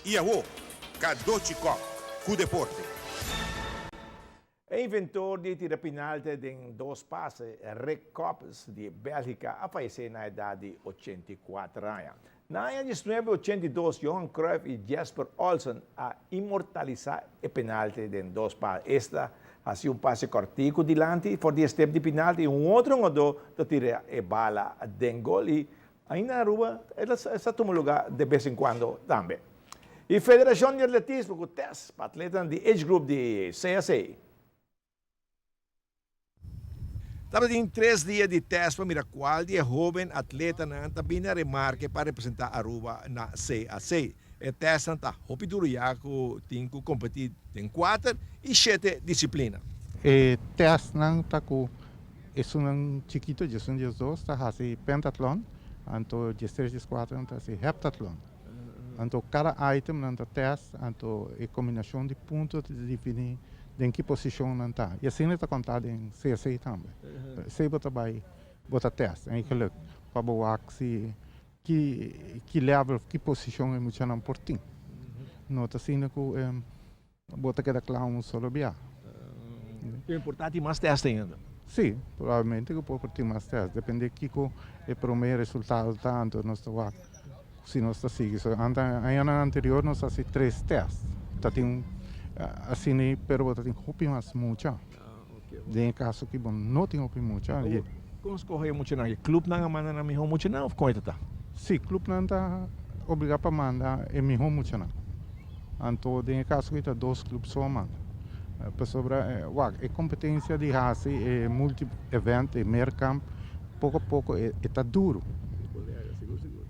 I awo, Cadochi Kock ku deporte. E inventor di tira pinalte den dos pase, Rik Coppens di Bèlgika, a fayesé na edat di 84 aña. Na aña 1982, Johan Cruyff i Jesper Olsen a inmortalisá e penalte den dos pase. Esta hasi un pase kòrtiku dilanti for di e step di pinalte i un otro hungadó ta tira e bala den gol i Ainda na Aruba e ta tuma luga de bes en cuando tambe. E Federacion di Atletismo cu test pa atletanan di age group di CAC. Tabatin tres dia di test pa mira cual di e hoben atletanan ta bini na remarke pa representa Aruba na CAC. E testnan ta hopi duro ya cu tin cu competi den cuater y shete disciplina. E testnan ta cu Esunnan chikito, 11, 12, ta hasi pentatlon, anto 13, 14 nan ta hasi heptatlon. Anto kada item nan ta test, anto e kombinashon di punto ta defini den ki posishon nan ta. I asina ta konta den CSA tambe. Esei bo ta bai bo ta test eigenlijk pa bo wak si ki ki level of ki posishon e muchanan por tin. No ta asina ku Bo ta keda kla un solo bia. E por ta tin mas test ainda? Si, probablemente ku por tin mas test. Depende kiko e prome resultado ta, anto nos ta wak si nos ta sigui. So añanan anterior nos a hasi tres test. Ta tin asina pero bo ta tin hopi mas mucha. Den e kaso aki bo no tin hopi mucha. Kon skohe e muchanan? E klupnan a manda nan mihó muchanan òf kon e ta ta? Sí, klupnan ta obligá pa manda e mihó muchanan. Anto den e kaso aki ta dos klup so a manda. Pasobra wak e kompetensia di hasi e multi event, e meerkamp, poko a poko e ta duru.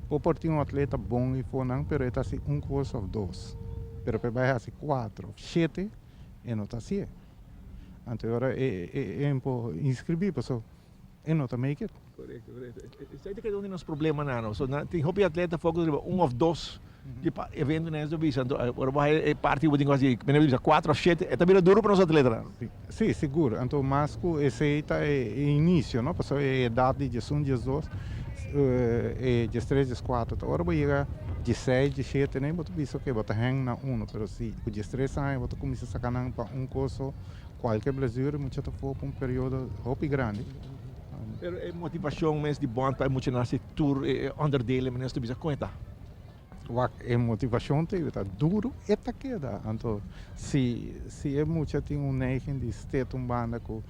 Bo por tin un atleta bon i for nan pero e ta hasi un kos òf dos. Pero pa e bai hasi kuater òf shete e no ta hasié. Anto e ora e e por inscribí paso e no ta make it. Correcto, correcto. Esei ta keda un di nos problemanan no. So nan tin hopi atleta focus riba un of dos di pa eventonan esei ta bisa. Anto ora bo haya e parti ku bo tin ku hasi mene bo bisa kuater of shete e ta bira duro pa nos atletanan. Si, si sigur. Anto mas ku esei ta e inicio no paso e edat di diesun, diesdos, e diestres, dieskuater ta ora bo yega dieseis, diesshete nei bo ta bisa oke bo ta heng na uno pero si ku diestres aña bo ta kuminsa saka nan pa un kos o kualke blesure mucha ta for pa un periodo hopi grandi. Pero e motivashon mes di bond pa e muchanan hasi tur e onderdelen manera su ta bisa kon e ta? Wak e motivashon ta ta duru e ta keda anto si si e mucha tin un neiging di stet un banda ku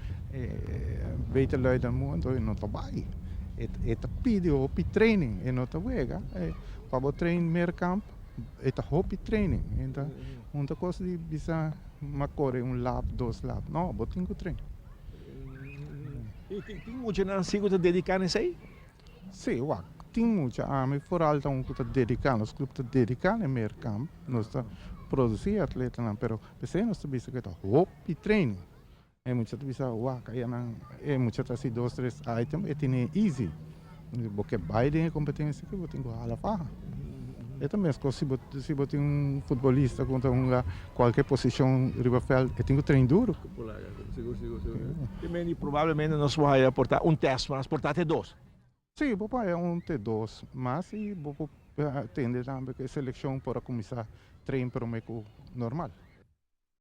beter lui dan mu anto e no ta bai e ta pidi hopi training e no ta wega pa bo train meerkamp e ta hopi training e ta un ta kos di bisa mi a kore un lap dos lap no bo tin ku train. I tin muchanan si ku ta dediká na esei? Sí, wak, tin mucha. Ami foral ta un ku ta dediká, nos club ta dediká na e meerkamp. Nos ta produsí atletanan, pero p'esei nos ta bisa ku e ta hopi training. E mucha ta bisa, wak, ayanan e mucha ta hasi dos, tres item, e tene easy. Bo ke bai den e kompetensia aki, bo tin ku hala faha. E ta meskos si bo si bo tin un futbolista ku ta hunga kualke posishon riba vèlt, e tin ku train duru. Sigur, sigur, sigur. Te meni probablemente nos por haya por ta un test mas, por ta te dos. Sí, bo por haya un te dos mas y bo por tende tambe ku e selekshon por a kuminsá train promé ku normal.